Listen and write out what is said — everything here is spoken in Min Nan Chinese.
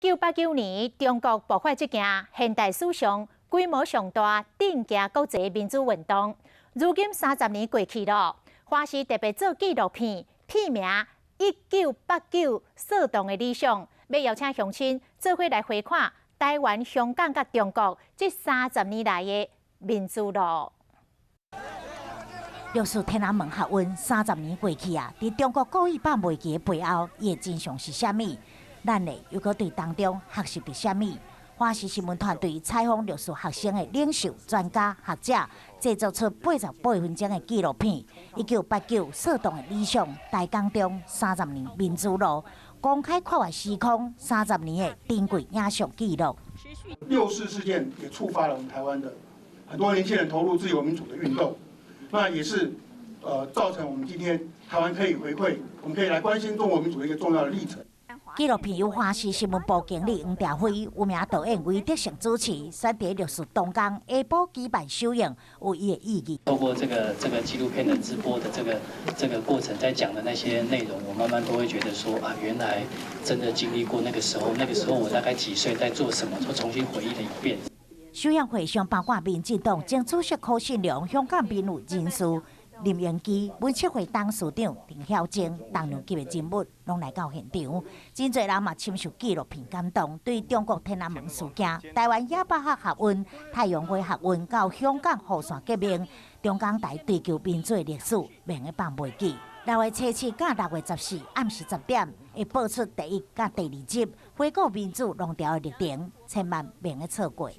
1989年，中國爆發這件現代史上規模上大、震驚國際民主運動。如今30年過去了，華視特別做紀錄片，片名《1989騷動的理想》，欲邀請鄉親做伙來回看台灣、香港佮中國這三十年來的民主路。六四天安門學運三十年過去啊，佇中國故意放袂記的背後，伊的真相是啥物？咱呢又閣對當中學習著啥物？華視新聞團隊採訪六四學生的領袖、專家、學者，製作出88分鐘的紀錄片《1989騷動的理想》，台港中三十年民主路，公開跨越時空三十年的珍貴影像記錄。六四事件也觸發了我們台灣的很多年輕人投入自由民主的運動，那也是造成我們今天台灣可以回饋，我們可以來關心中國民主的一個重要的歷程。紀錄片由華視新聞部經理黃兆輝、有名導演魏德聖主持，選佇六四當天下晡舉辦首映，有伊的意義。透過這個紀錄片的直播的這個過程，在講的那些內容，我慢慢都會覺得說啊，原來真的經歷過那個時候，那個時候我大概幾歲，在做什麼，就重新回憶了一遍。首映會上包括民進黨前主席柯信良、香港民運人士林榮基、文策會董事長陳曉貞，重量級的人物攏來到現場，真濟人嘛深受紀錄片感動，對中國天安門事件、台灣啞巴學學運、太陽花學運到香港雨傘革命，中港台追求民主的歷史，袂用放袂記。6月初7佮6月14暗時10點，會播出第一佮第二集，回顧民主浪潮的歷程，千萬袂用錯過。